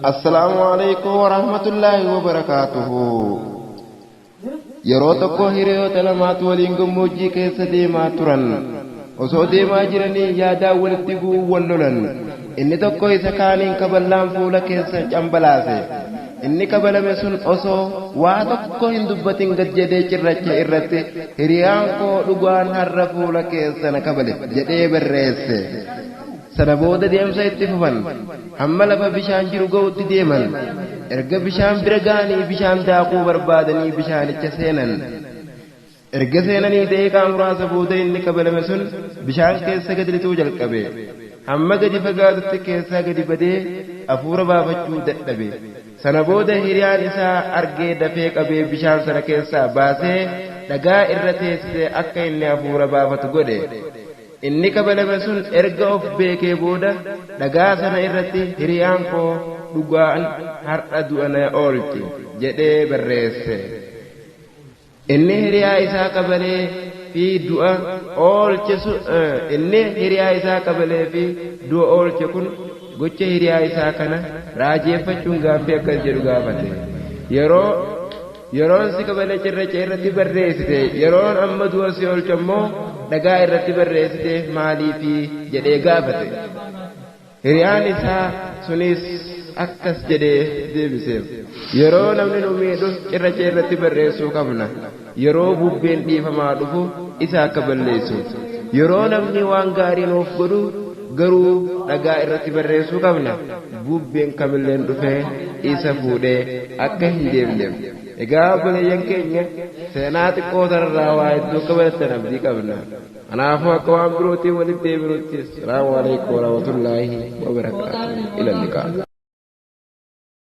Assalaamu alaikum warahmatullaahi wabarakaatuhu. Yeroo tokko hiriyoota lamaatu waliin gammoojjii keessa deemaa turan. Osoo deemaa jiranii yaadaan walitti bu'uun wal lolan. Inni tokko isa kaaniin kaballaan fuula keessa cambalaase. Inni kabalame sun osoo waa tokko hin dubbatin gad jedhee cirracha irratti hiriyaan koo dhugaan har'a fuula keessa na kabale jedhee barreesse. Sana booda deemsa itti fufan. Hamma lafa bishaan jiru ga'utti deeman. Erga bishaan bira ga'anii bishaan daakuu barbaadanii bishaanicha seenan. Erga seenanii daqiiqaa muraasa booda inni kabalame sun bishaan keessa gadi lixuu jalqabe. Hamma gadi fagaatutti keessaa gadi badee hafuura baafachuu dadhabe. Sana booda hiriyaan isaa argee dafee qabee bishaan sana keessaa baasee dhagaa irra teessisee akka inni hafuura baafatu godhe. Inni kabalame sun erga of beekee booda dhagaa sana irratti hiriyaan koo dhugaan har'a du'a na oolche jedhee barreesse. Inni hiriyaa isaa kabalee fi du'a oolche sun inni hiriyaa isaa kabalee fi du'a oolche kun gocha hiriyaa isaa kana raajeeffachuun gaaffii akkas jedhu gaafate. Yeroo yeroon si kabalee cirracha irratti barreessite yeroon amma du'a si oolche immoo dhagaa irratti barreessite maaliifi jedhee gaafate. Hiriyaan isaa sunis akkas jedhee deebiseef. Yeroo namni nu miidhu cirracha irratti barreessuu qabna. Yeroo bubbeen dhiifamaa dhufu isa akka balleessu. Yeroo namni waan gaarii nuuf godhu garuu dhagaa irratti barreessuu qabna. Bubbeen kamilleen dhufee isa fuudhee akka hin deemneef. Egaa obboleeyyan keenya seenaa xiqqoo tanarraa waa hedduu akka barattan abdii qabna. Kanaafuu akka waan birootiin walitti deebinutti. Salaamu alaikum warahmatullaahi wabarakaatuh. Ila liqaa.